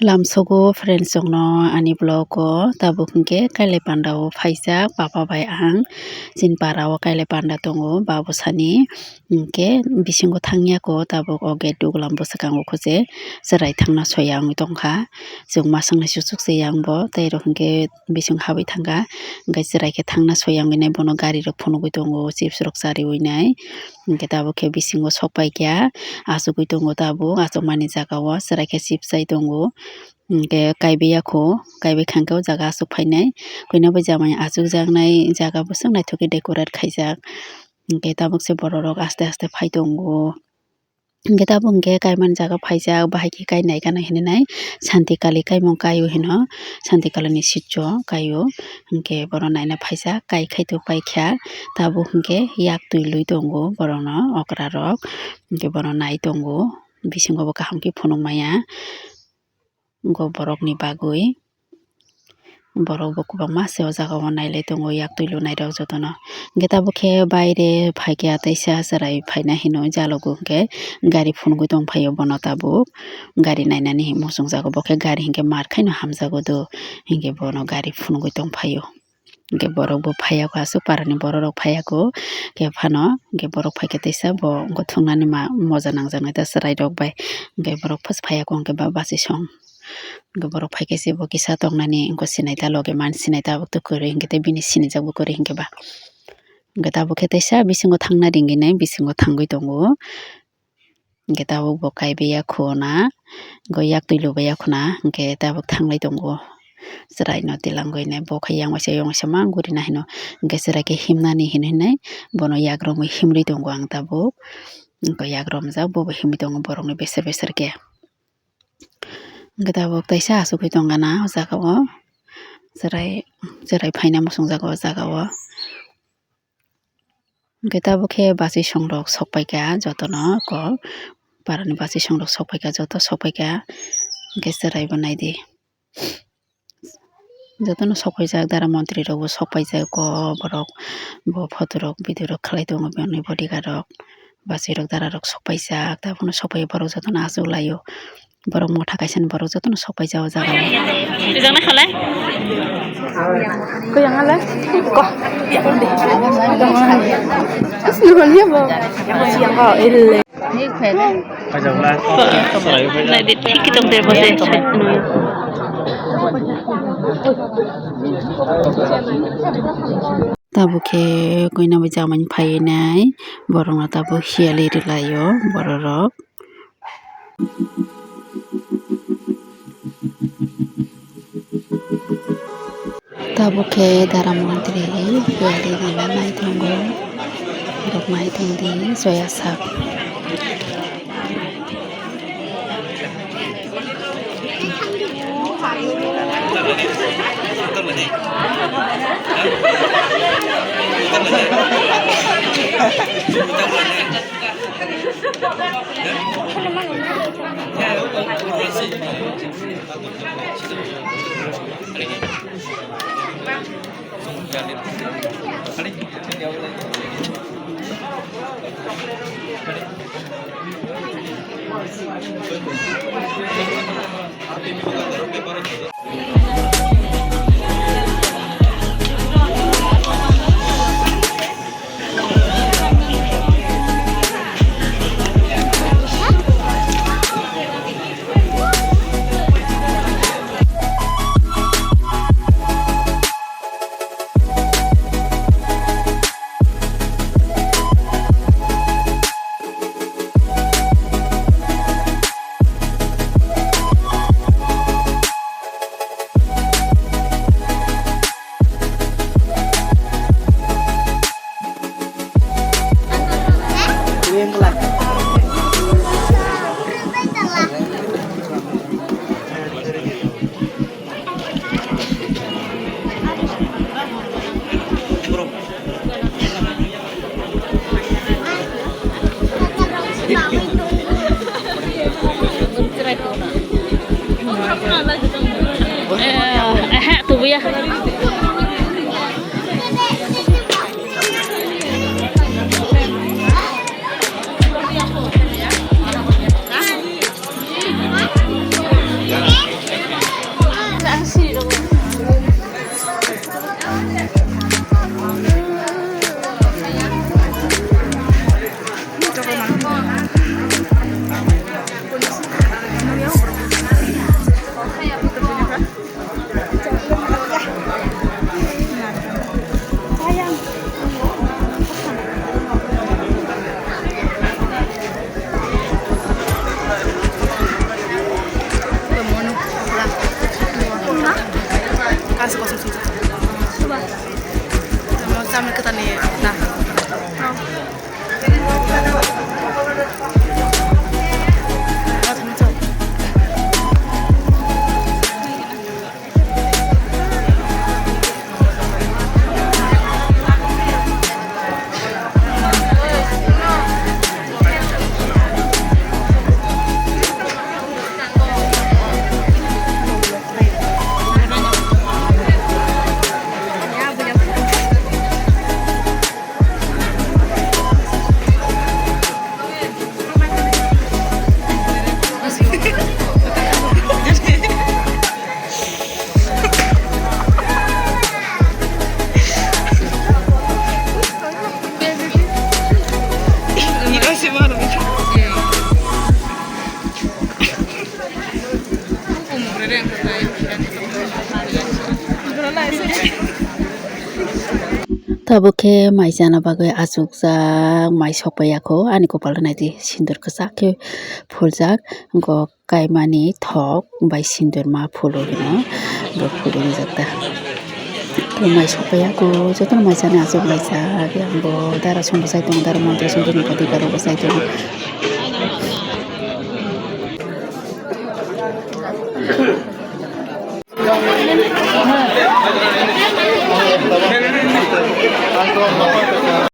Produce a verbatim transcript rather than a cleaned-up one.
Lamsogo friends rokno ani vlog o, tabuk hinkhe Kailai Panda o phaijak papa bai ang. Chini para o Kailai Panda tongo, babu sani hinkhe bisingo thangya ko, tabuk o gate dugulam bwswkango kho je chwrai thangna soya wngwi tongkha. Chwng maswk nai chuchuk se yang bo, tei rok hinkhe bising habwi thangkha, hinkhe chwrai khe thangna soya wngwi nai bono gari rok phunugwi tongo, chips rok chariwi nai. Hinkhe tabuk khe bisingo sok paikha, achugwi tongo tabuk, achukmani jaga o chwrai khe chips chai tongo. Hinkhe kaibai ya kho, kaibai kha hinkhe o jaga achuk phainai. Koina bai jamani achukjaknai jaga bwswk naithok khe decorate khaijak. Hinkhe tabuk se borok rok aste aste phai tongo. Hinkhe tabuk hinkhe kaimani jaga phaijak, bahai khe kai naikha hinwi nai Santi Kali kaimung kaio hino, Santi Kali ni sitio kaio. Hinkhe bono naina phaijak, kai khai to paikha, tabuk hinkhe yak twi lui tongo borokno okra rok, hinkhe bono nai tongo, bisingo bo kaham khe phunuk maya. Wngkha borokni bagwi. Borok bo kwbangma se o jaga o nailai tongo, yak twi lunairok jotono. Hinkhe tabuk khe baire phaikha, teisa chwrai phaina hino jalogo, hinkhe gari phunugwi tongphaio bono tabuk. Gari nainani muchungjago, bo khe gari hinkhe mar khaino hamjago do, hinkhe bono gari phunugwi tongphaio. Hinkhe borok bo phaiya kho, aswk para ni borok rok phaiya kho, khe phano hinkhe borok phaikhe teisa bo wngkha thungnani ma moja nangjaknai ta chwrai rok bai, hinkhe borok first phaiya kho hinkhe ba bachai song, hinkhe borok phaikhe se bo kisa tongnani wngkha sinai ta loge man sinai ta tabuk twi kwrwi hinkhe tei bini sinijak bo kwrwi hinkhe ba, hinkhe tabuk khe teisa bisingo thangna ringwi nai bisingo thangwi tongo. Hinkhe tabuk bo kaibai ya khuna, hinkhe yak twi lubai ya khuna, hinkhe tabuk thanglai tongo. Chwraino tilangwi nai bo khe yang waisa yang waisa ma gurina hino, hinkhe chwrai khe himnani hinwi nai bono yak romwi himri tongo ang tabuk. Hinkhe yak romjak bobo himwi tongo borokni beser beser khe. Hinkhe tabuk teisa achukgwi tongkha na o jaga o, chwrai, chwrai phaina muchungjago o jaga o. Hinkhe tabuk khe bachai song rok sok paikha jotono kok, para ni bachai song rok sok paikha, joto sok paikha, hinkhe chwrai bo naidi. Jotono sok paijak, dara montri rok bo sok paijak, kok borok bo photo rok video rok khlai tongo, bini bodyguard rok, bachai rok, dara rok sok paijak, tabukno sok pai borok jotono achuk laio. Borok motha kaisa ni borok jotono sok paijak o jaga o. Rijak nai khalai. Kuyang ale. Ko. Asli hol ya bo. Yang ko ele. Nai di thik tong de bo de. Tabuk khe koina bai jamani phainai borok no tabuk hiyali rwlaio borok rok. Tabuk khe dara montri hiyali rina nai tongo, borok nai tongdi joya sak. Eh, eh, tubuya. Chamani kwtal ni na. Tabuk khe mai chana bagwi achukjak, mai sokpaiya kho. Ani kopal rw naidi sindur kwchak khe phuljak, wngkok kaimani thok bai sindur ma phulu hino, bo phulu rijak ta. Mai sokpaiya kho, jotono mai chana achuk laijak, yang bo dara song bo chai tongo, dara mantra song bo tongo, dibaro bo chai tongo.